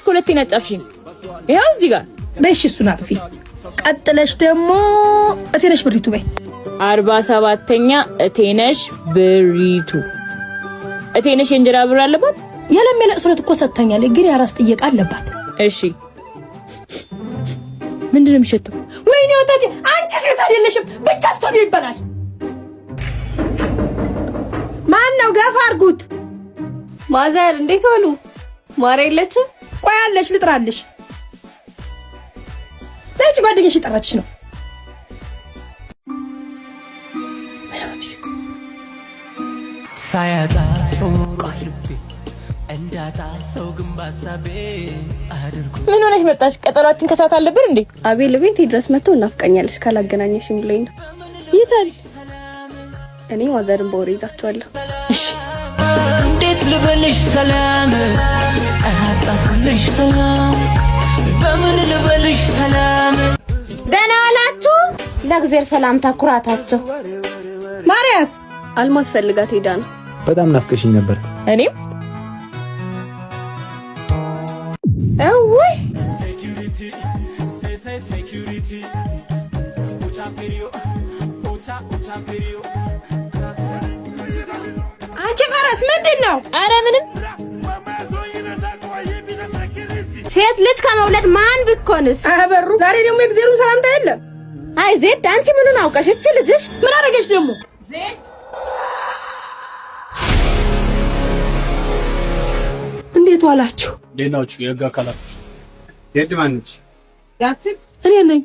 እኮ ሁለቴን አጻፍሽኝ። ይኸው እዚህ ጋር። በሽ እሱን አጥፊ። ቀጥለሽ ደግሞ እቴነሽ ብሪቱ በይ። 47ኛ እቴነሽ ብሪቱ። እቴነሽ የእንጀራ ብር አለባት። የለም፣ የለቅሶ ዕለት እኮ ሰጥታኛለች፣ ግን የአራስ ጥየቃ አለባት። እሺ፣ ምንድን ነው የሚሸተው? ወይኔ ወተቴ! አንቺ ሴት አይደለሽም። ብቻ ስቶብ ይበላሽ። ማን ነው? ገፋ አድርጉት። ማዘር፣ እንዴት ዋሉ? ማር የለችም? ቆይ አለሽ፣ ልጥራልሽ። ለውጭ ጓደኛሽ የጠራችሽ ነው። ሳያጣ ሰው ልቤ እንዳጣ ሰው ግን ባሳቤ አድርጎ ምን ሆነሽ መጣሽ? ቀጠሯችን ከሰዓት አልነበር እንዴ? አቤል ቤት ድረስ መጥቶ እናፍቀኛለሽ ካላገናኘሽም ብሎኝ ነው። የታል? እኔ ማዘርን በወሬ ይዛቸዋለሁ። እሺ። እንዴት ልበልሽ ሰላም፣ አራጣሁልሽ ሰላም፣ በምን ልበልሽ ሰላም። ደህና ዋላችሁ። ለእግዜር ሰላምታ ኩራታቸው። ማርያስ? አልማዝ ፈልጋት ሄዳ ነው። በጣም ናፍቀሽኝ ነበር። እኔም። እውይ! አንቺ ፈረስ፣ ምንድን ነው? አረ ምንም። ሴት ልጅ ከመውለድ ማን ብኮንስ? አበሩ፣ ዛሬ ደግሞ የእግዜሩን ሰላምታ የለም። አይ ዜድ፣ አንቺ ምኑን አውቀሽ? እቺ ልጅሽ ምን አደረገች ደግሞ? እንዴት ዋላችሁ? እንዴት ናችሁ? የህግ አካላቶች። ዜድ ማነች? እኔ ነኝ።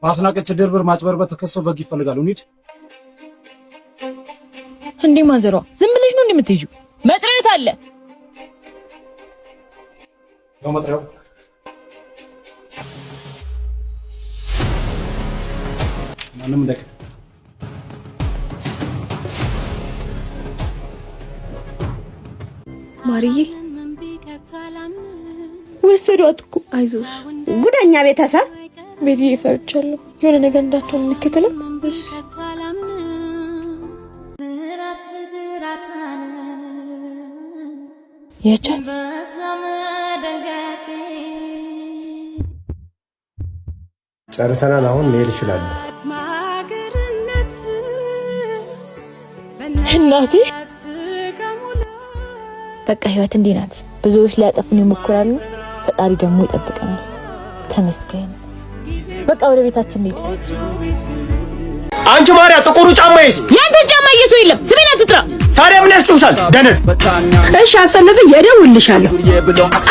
በአስናቀች ድርብር ማጭበርበር ተከሰው በህግ ይፈልጋሉ። እንሂድ። እንዴ ማዘሯ፣ ዝም ብለሽ ነው እንዴ የምትሄጂው? መጥሪያት አለ። ያው መጥሪያው። ማንም እንዳይከተል። ማርዬ። ወሰዷት እኮ። አይዞሽ። ጉደኛ ቤተሰብ። ቤትዬ፣ ፈርቻለሁ። የሆነ ነገር እንዳትሆን እንከተላት። ያቻት። ጨርሰናል። አሁን መሄድ ይችላሉ። እናቴ፣ በቃ ህይወት እንዲህ ናት። ብዙዎች ሊያጠፉን ይሞክራሉ፣ ፈጣሪ ደግሞ ይጠብቀናል። ተመስገን። በቃ ወደ ቤታችን እንሂድ። አንቺ ማርያ፣ ጥቁሩ ጫማዬስ? ያንተን ጫማ እየሱ የለም። ስሜን አትጥራ። ታዲያ ምን ያስጮሻል? ደነዝ። እሺ አሰልፍ፣ እደውልልሻለሁ።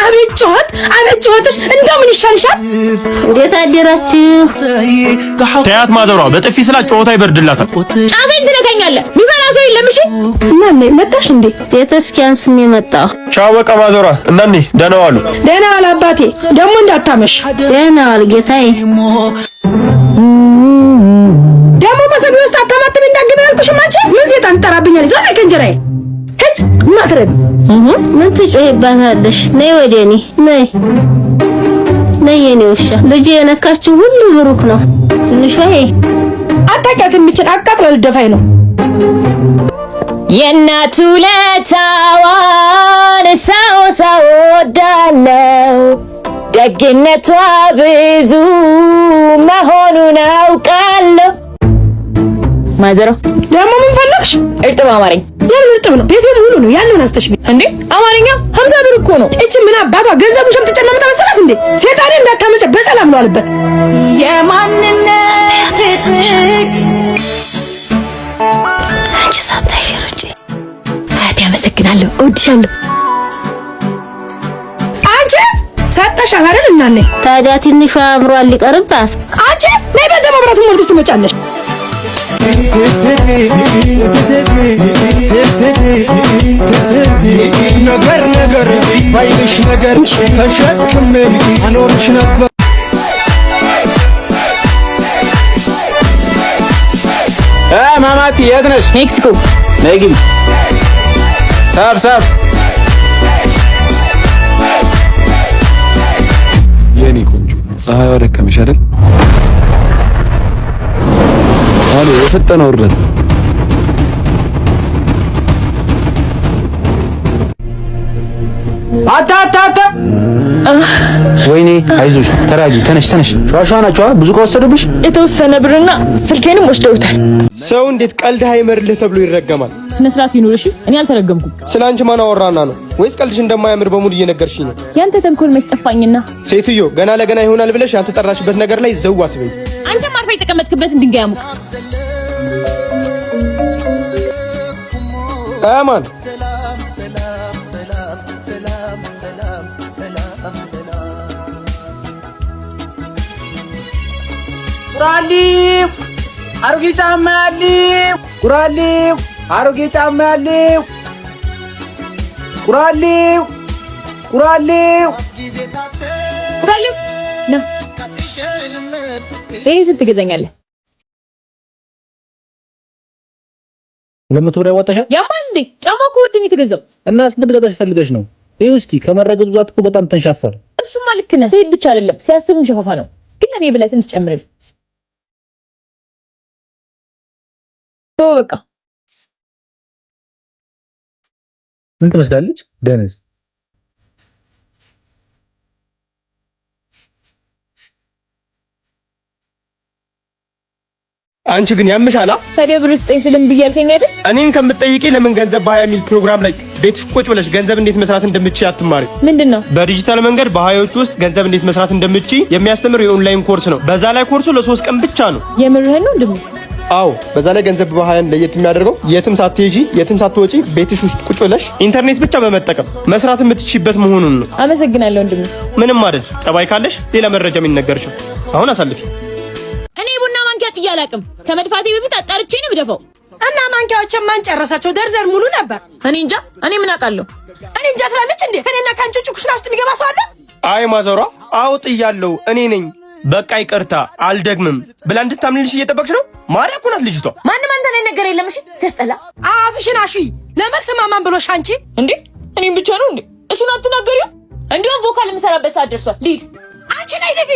አቤት ጩኸት፣ አቤት ጩኸትሽ! እንደው ምን ይሻልሻል? እንዴት አደራችሁ? ተያት ማዘሯ፣ በጥፊ ስላት ጨዋታ ይበርድላታል። ጫፌን ትነካኛለህ። የሚበላ ሰው የለም። እሺ። እናኔ መጣሽ እንዴ? ቤተክርስቲያን ስሜ መጣሁ። ቻው በቃ ማዘሯ። እናኔ ደህና ዋሉ። ደህና ዋል አባቴ። ደግሞ እንዳታመሽ። ደህና ዋል ጌታዬ። ደግሞ መሰቢ ውስጥ አታማትም እንዳግባ ያልኩሽም አንቺ ምን ሴጣን ትጠራብኛለሽ? ዞር በይ ከእንጀራዬ። ሂጅ ማትረቢ። ምን ትጮይባታለሽ? ነይ ወደ እኔ፣ ነይ ነይ የኔ ውሻ። ልጄ የነካችው ሁሉ ብሩክ ነው። ትንሿ አታውቂያትም። የሚችል አቃጥላ ልደፋኝ ነው። የእናቱ ለታዋን ሰው ሰው ወዳለው፣ ደግነቷ ብዙ መሆኑን አውቃለሁ። ማዘሮ። ደግሞ ምን ፈለግሽ? እርጥብ አማረኝ። የምን እርጥብ ነው? ቤቴ ሙሉ ነው። ያንን አስተሽ። እንዴ አማርኛ፣ 50 ብር እኮ ነው። እቺ ምን አባቷ ገንዘቡ ሸምጥጬ ለመጣ መሰላት እንዴ? ሴጣኔ እንዳታመጨ በሰላም ነው አለበት። የማንነት ጥግ። አንቺ ሳታይ ሩጪ። አያቴ፣ አመሰግናለሁ፣ እወድሻለሁ። አንቺ ሰጠሻት አይደል? እናኔ። ታዲያ ትንሿ አምሯል ሊቀርባት። አንቺ ነይ፣ በዛ መብራቱን ሞልተሽ ትመጫለሽ። ነገር ነገር ባይልሽ ነገር ተሸክሜ አኖርሽ ነበር። ማማቲ፣ የት ነሽ? ሜክሲኮ። ነይ ግቢ። ሳብ ሳብ። የኔ ቆንጆ፣ ፀሐይዋ ደከመሽ አይደል? አሎ፣ የፈጠነ ውርደት። አታ አታ አታ። አይዞሽ፣ ተራጂ፣ ተነሽ ተነሽ። ሸዋሸዋ ናቸዋ። ብዙ ከወሰዱብሽ የተወሰነ ብርና ስልኬንም ወስደውታል። ሰው እንዴት ቀልድ አይመርልህ ተብሎ ይረገማል? ስነ ስርዓት ይኑር። እሺ፣ እኔ አልተረገምኩም። ስለ አንቺ ማን አወራና ነው? ወይስ ቀልድሽ እንደማያምር በሙሉ እየነገርሽኝ ነው? ያንተ ተንኮል መች ጠፋኝና። ሴትዮ ገና ለገና ይሆናል ብለሽ ያልተጠራሽበት ነገር ላይ ዘው አትበይ። አንተም አርፈህ የተቀመጥክበትን ድንጋይ አሙቅ። አማን ቁራሌው አሮጌ ጫማ ያለው፣ ቁራሌው አሮጌ ጫማ ያለው፣ ቁራሌው ቁራሌው ቁራሌው ና፣ ይሄን ስንት ትገዛኛለህ? 200 ብር ያዋጣሻል? ያማል እንዴ? ጫማ እኮ ውድ ነው የተገዛው። እና ስንት ብገዛሽ ፈልገሽ ነው? ይኸው እስኪ ከመረገጡ ብዛት እኮ በጣም ተንሻፈረ። እሱማ ልክ ነህ። ይሄ ብቻ አይደለም ሲያስብም ሸፋፋ ነው። ግን ለኔ ብለህ ትንሽ ጨምርልኝ። በቃ ምን ትመስላለች? ደነዝ። አንቺ ግን ያምሻላ። ታዲያ ብር ስጠኝ ስልም ብዬ አልከኝ አይደል? እኔን ከምትጠይቂ ለምን ገንዘብ በሀያ የሚል ፕሮግራም ላይ ቤትሽ ቁጭ ብለሽ ገንዘብ እንዴት መስራት እንደምትችይ አትማሪ? ምንድን ነው? በዲጂታል መንገድ በሀያዎቹ ውስጥ ገንዘብ እንዴት መስራት እንደምትችይ የሚያስተምር የኦንላይን ኮርስ ነው። በዛ ላይ ኮርሱ ለ3 ቀን ብቻ ነው። የምርህን ነው ወንድሜ? አዎ። በዛ ላይ ገንዘብ በሀያን ለየት የሚያደርገው የትም ሳትሄጂ የትም ሳትወጪ ቤትሽ ውስጥ ቁጭ ብለሽ ኢንተርኔት ብቻ በመጠቀም መስራት የምትችይበት መሆኑን ነው። አመሰግናለሁ ወንድሜ። ምንም አይደል። ጸባይ ካለሽ ሌላ መረጃ የሚነገርሽው አሁን አሳልፊ። እኔ ቡና ማንኪያ ጥዬ አላውቅም። ከመድፋቴ በፊት አጣርቼ ነው የምደፋው። እና ማንኪያዎችን ማን ጨረሳቸው? ደርዘር ሙሉ ነበር። እኔ እንጃ፣ እኔ ምን አውቃለሁ? እኔ እንጃ ትላለች እንዴ? ከኔና ከአንቺ ውጭ ኩሽና ውስጥ የሚገባ ሰው አለ? አይ ማዘሯ፣ አዎ ጥያለሁ፣ እኔ ነኝ። በቃ ይቅርታ አልደግምም ብላ እንድታምንልሽ እየጠበቅሽ ነው? ማርያ እኮ ናት ልጅቷ። ማንም አንተ ላይ ነገር የለም። እሺ ሲያስጠላ። አፍሽን አሹይ። ለመልስ ማማን ብሎሽ አንቺ እንዴ? እኔም ብቻ ነው እንዴ? እሱን አትናገሪው። እንዲሁም vocal የምሰራበት ሰዓት ደርሷል። ልሂድ። አንቺ ላይ ደፊ።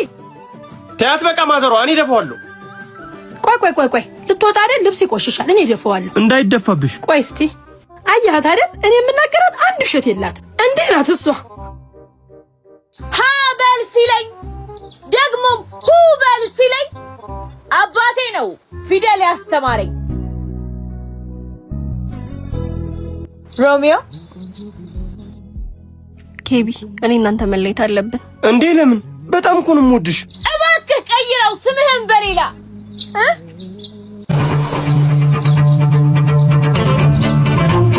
ተያት በቃ ማዘሯ፣ እኔ ደፋዋለሁ። ቆይ ቆይ ቆይ ቆይ፣ ልትወጣ አይደል? ልብስ ይቆሽሻል። እኔ ደፈዋለሁ። እንዳይደፋብሽ። ቆይ እስቲ አያት አይደል? እኔ የምናገራት አንድ ውሸት የላትም። እንዲህ ናት እሷ። ሀ በል ሲለኝ ደግሞም ሁ በል ሲለኝ አባቴ ነው ፊደል ያስተማረኝ። ሮሚዮ። ኬቢ፣ እኔ እናንተ መለየት አለብን። እንዴ ለምን? በጣም እኮ ነው የምወድሽ። እባክህ ቀይረው ስምህን በሌላ እ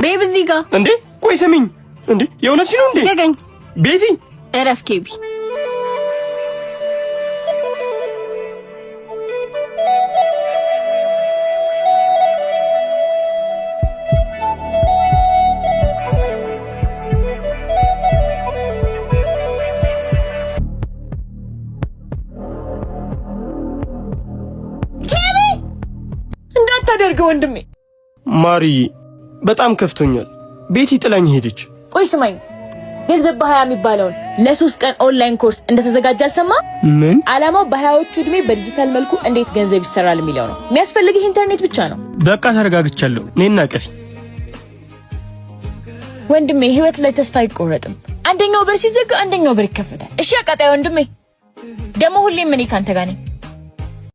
Babe፣ እዚህ ጋር። እንዴ ቆይ ስሚኝ። እንዴ የእውነትሽ ነው እንዴ? ልቀቀኝ። ቤቲ። እረፍ ኬቢ። እንዳታደርገው ወንድሜ። ማርዬ፣ በጣም ከፍቶኛል። ቤቲ ጥላኝ ሄደች። ቆይ ስማኝ፣ ገንዘብ በሀያ የሚባለውን ለ3 ቀን online course እንደተዘጋጀ አልሰማ? ምን? ዓላማው በሀያዎቹ ዕድሜ በዲጂታል መልኩ እንዴት ገንዘብ ይሰራል የሚለው ነው። የሚያስፈልግህ ኢንተርኔት ብቻ ነው። በቃ ተረጋግቻለሁ። ነይና እቀፊ። ወንድሜ፣ ህይወት ላይ ተስፋ አይቆረጥም። አንደኛው በር ሲዘጋ አንደኛው በር ይከፈታል። እሺ አቃጣይ ወንድሜ፣ ደግሞ ሁሌም እኔ ካንተ ጋር ነኝ።